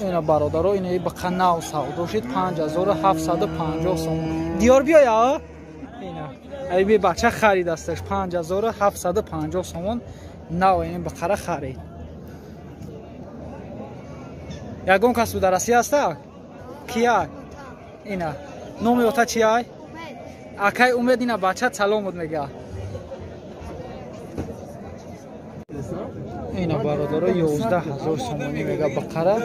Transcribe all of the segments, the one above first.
Ина бародаро, ина бақа нав савдо шид 5750 сомон. Диёр биёя? Ина. Ай би бача харид асташ 5750 сомон нав ин бақара харид. Ягон кас дар Россия аста? Кия? Ина. Номи ота чия? Акай Умед ина бача саломот мега. Ина бародаро 11000 сомонӣ мега бақара.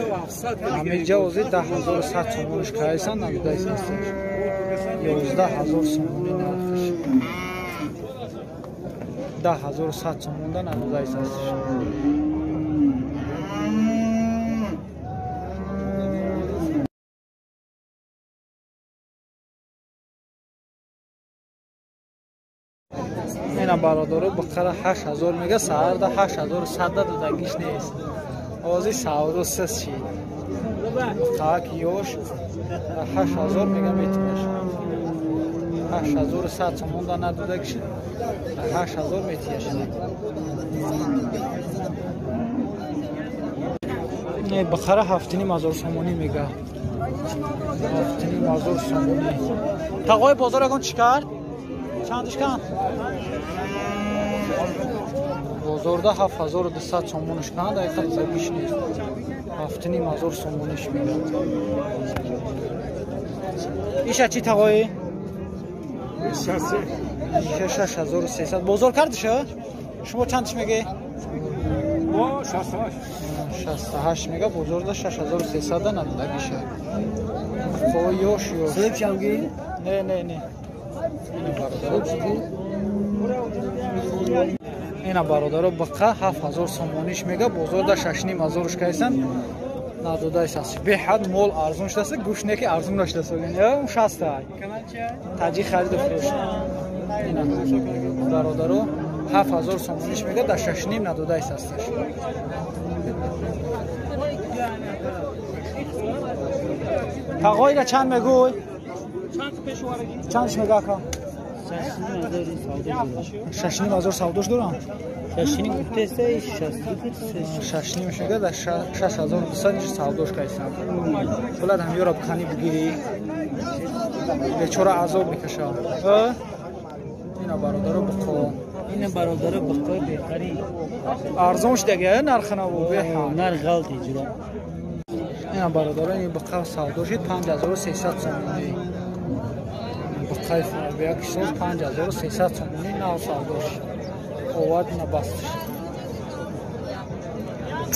Ҳамиҷа ози 10100 сомониш кайсан надодайсан. 11000 сомонӣ нархш. 10100 сомонда надодайсан. Ина бародаро бақара 8000 мега, саҳарда 8100 додагиш нест. Ози савдо сис шид. Бақаак ёш 8000 мега метимеш. 8100 сомонда надодагиш 8000 метияш. Не бақара 7500 сомонӣ мега. 7500 сомонӣ. Тағои бозор ягон чӣ кард? Чандиш кан? Бозорда 7200 сомониш кан, дар ин забиш нест. 7500 сомониш мегӯяд. Иша чӣ тағоӣ? Иша 6300. Бозор кардиша? Шумо чандиш мегӯед? Мо 68. 68 мега, бозорда 6300 надодагиша. Қои ёш ёш. Себ чамгӣ? Не, не, не. Ина бародаро бақа 7000 сомониш мега, бозорда 6500 кайсан надодайсас. Беҳад мол арзон шудааст, гӯшт не ки арзон нашудааст. Я 60 таҷи хариду фурӯш. Ина бародаро 7000 сомониш мега, дар 6,5 надодайсас. Тағоира чанд мегӯй? Чандш мега ака? 6500 савдош дорам. 6,5 мега дар 6200 иш савдош кайсам. Булад ҳам ёра бикани бигирӣ. Бечора азоб мекаша. Ина бародаро биқо. Ина бародаро биқо беҳтарин. Арзон шудаги нархнаву беҳа. Нарх ғалти ҷура. Ина бародаро ин биқа савдо шид 5300 сомонӣ. Бақай фарбияк шуд 5300 сомонӣ нав савдо шуд. Овард набаст шуд.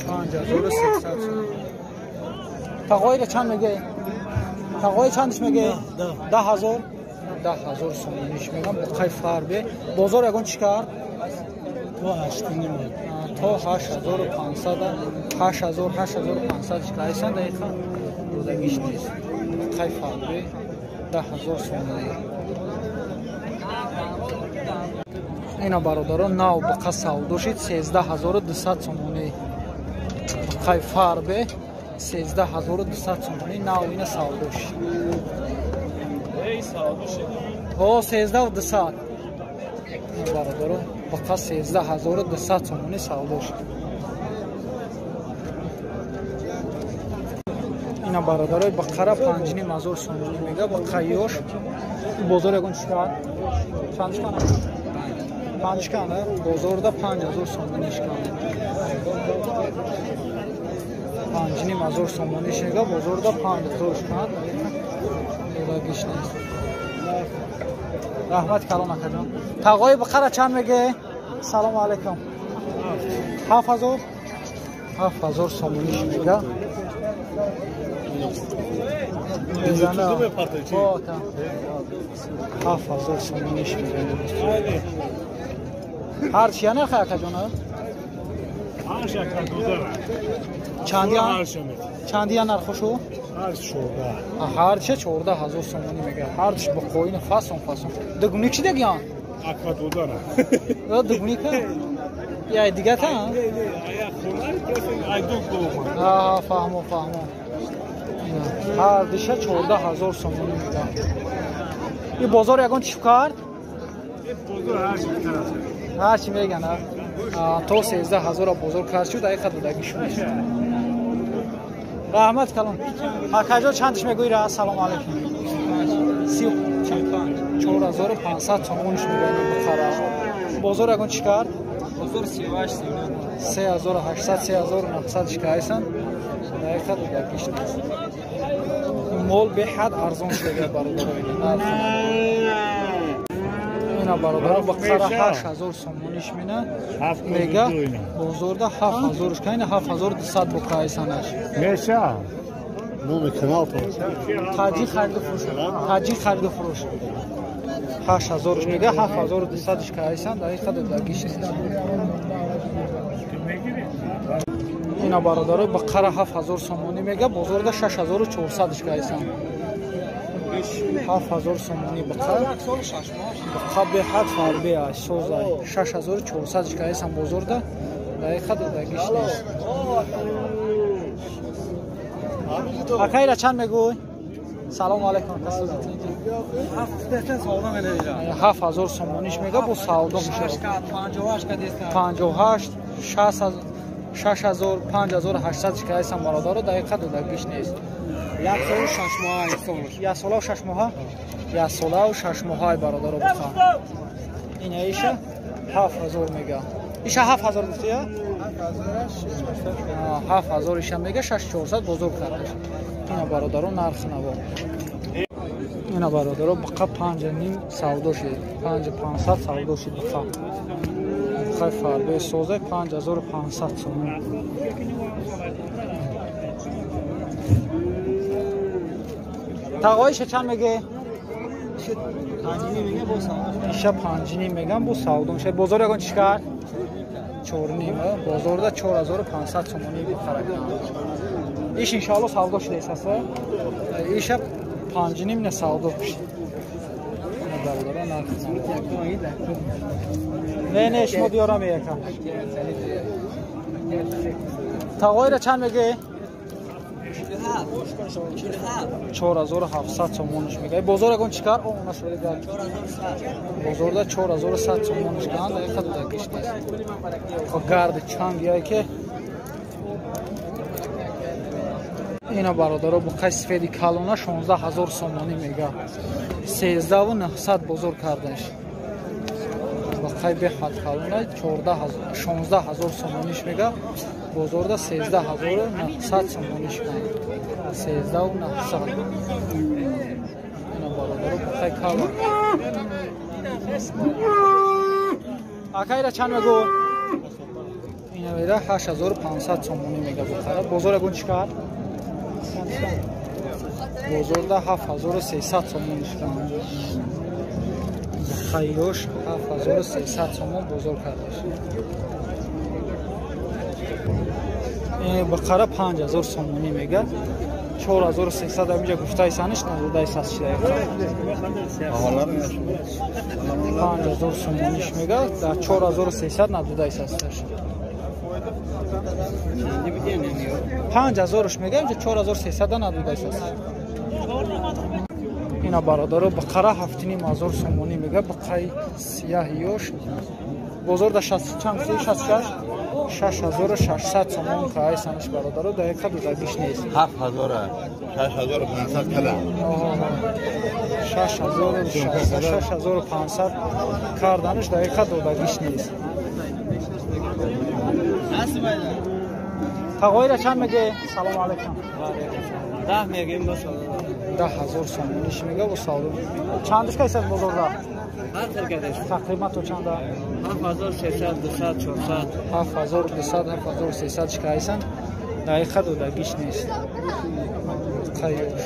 5300 сомонӣ. Тағоира чанд мегӯӣ? Тағои чандиш мегӯӣ? 10000. 10000 сомониш мегӯям. Бақай фарбе. Бозор ягон чӣ кард? То 8,5. То 8500, 8000, 8500 кайсан дақиқа додагиш нест. Бақай фарбе 10000 сомонӣ. Ина бародаро нав бақа савдо шид 13200 сомонӣ. Бақай фарбе 13200 сомонӣ нав ина савдо шид. О 13200. Бародаро бақа 13200 сомонӣ савдо шид. Ина бародарои бақара 5500 сомонӣ мега, бақа ёш. Бозор ягон чӣ кард? Чанд шкан? 5 шкан, бозорда 5000 сомонӣ шкан. 5500 сомонӣ мега, бозорда 5000 шкан. Додагиш нест. Раҳмат калон акаҷон. Тағои бақара чанд меге? Салому алайкум. 7000. 7000 сомонӣ мега. 7000 сомониш мега. Ҳар чия нархи акаҷона? Чандия нархошу? Ҳарча 14000 сомонӣ мега. Ҳарч бо қоина фасон фасон. Дугуник чӣ дагиан? Дугуника? Я дигата? Фаҳмо, фаҳмо. Ҳар диша 14000 сомонӣ мега. И бозор ягон чӣ кард? Ҳар чӣ меган, то 13000 бозор кард шуд, айқа додагӣ шуд. Раҳмат калон. Акаҷон чандиш мегӯӣ ра? Салом алейкум. 4500 сомониш мегӯянд бухара. Бозор ягон чӣ кард? Бозор 38 3800 3900 шикайсан. Дақиқа додагиш нест. Мол беҳад арзон шуда бародаро. Ина бародаро бухара 8000 сомониш мена. Мега бозорда 7000 шикайна 7200 букайсанаш. Меша. Номи канал то. Таҷик хариду фурӯш. Таҷик хариду фурӯш. 8000 мега 7200 шикайсан, дақиқа додагиш нест. Ина бародаро бақара 7000 сомонӣ мега бозорда 6400 шикайсан. 7000 сомонӣ бақара. Бақа беҳад фарбе аст, созай. 6400 шикайсан бозорда, дақиқа додагиш нест. Акайра чанд мегӯй? Салом алейкум. 7000 сомониш мега бо савдо мешавад. 58 6000 5800 шикайсан бародаро, дақиқа додагиш нест. 1 сол 6 моҳ, 1 сола 6 моҳ, 1 сола 6 моҳ бародаро буха. Ина иша 7000 мега. Иша 7000 гуфти я? 7000 иша мега 6400 бозор кардаш. Ина бародаро нарх наво. Ина бародаро бақа 5.5 савдо шид. 5500 савдо шид бақа. Бақаи фарбе созе 5500 сомон. Тағоиша чанд меге? Иша 5.5 мегам бо савдо мешавад. Бозор ягон чӣ кард? 4.5. Бозорда 4500 сомонӣ бихара кардам. Иш иншоалло савдо шудааст аст? Иша 5.5 не савдо шуд. Бародаро нарх. Не, не, шумо диёрам якам. Тағоира чанд меге? 4700 сомониш мега. Бозор ягон чӣ кар? О, нашуд гар. Бозорда 4100 сомониш канд, дақиқа додагиш нест. Хо гарди чанд яй ки ина бародаро буқаи сифеди калона 16000 сомонӣ мега. 13900 бозор кардаш. Буқаи беҳад калона 16000 сомониш мега. Бозорда 13900 сомониш канд. 13900. Ина бародаро буқаи калон. Акайра чанд мегӯ? Ина вера 8500 сомонӣ мега буқара. Бозор ягон чӣ кард? Бозорда 7300 сомониш канд. Хайёш 7300 сомон бозор кардаш. Бақара 5000 сомонӣ мега. 4300 аминҷа гуфтаи саниш надодаи сас шуда. 5000 сомониш мега, дар 4300 надодаи састаш. 5000-ш мега, инҷа 4300 надодаи саст. Ина бародаро бақара 7500 сомонӣ мега, бақаи сияҳиёш. Бозорда 60 чанд 66 6600 сомон кай санаш бародаро, дақиқа додагиш нест. 7000 6500 кардам. 6500 карданаш дақиқа додагиш нест. Тағоира чанд меге? Салом алейкум. 10 мегем бо савдо. 10000 сомониш мега бо савдо. Чандиш кайсад бозорда? Ҳар хел кардаш. Тақрибан то чанда? 7300, 200, 400. 7200, 7300 шикайсан. Дақиқа додагиш нест. Қайёш.